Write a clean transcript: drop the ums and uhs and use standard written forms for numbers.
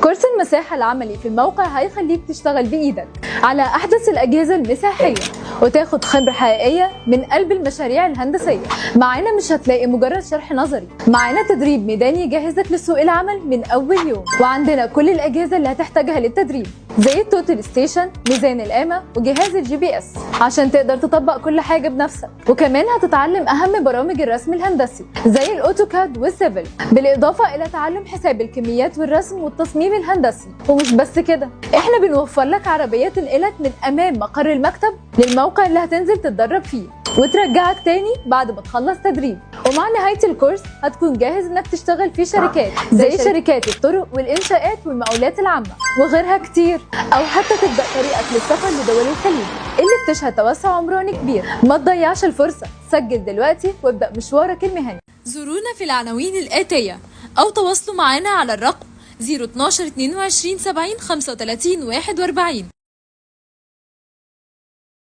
كورس المساحة العملي في الموقع هيخليك تشتغل بإيدك على أحدث الأجهزة المساحية وتاخد خبرة حقيقية من قلب المشاريع الهندسية. معانا مش هتلاقي مجرد شرح نظري، معانا تدريب ميداني يجهزك لسوق العمل من أول يوم، وعندنا كل الأجهزة اللي هتحتاجها للتدريب زي ال total station، ميزان القامة، وجهاز ال GPS عشان تقدر تطبق كل حاجة بنفسك. وكمان هتتعلم أهم برامج الرسم الهندسي زي ال AutoCAD وال Civil، بالإضافة إلى تعلم حساب الكميات والرسم والتصميم الهندسي. ومش بس كده، احنا بنوفر لك عربية تنقلك من أمام مقر المكتب للموقع اللي هتنزل تتدرب فيه وترجعك تاني بعد ما تخلص تدريب. ومع نهاية الكورس هتكون جاهز انك تشتغل في شركات زي شركات الطرق والإنشاءات والمقاولات العامة وغيرها كتير، أو حتى تبدأ طريقك للسفر لدول الخليج اللي بتشهد توسع عمراني كبير. ما تضيعش الفرصة، سجل دلوقتي وابدأ مشوارك المهني. زورونا في العناوين الآتية أو تواصلوا معنا على الرقم 012 22 70 35 41.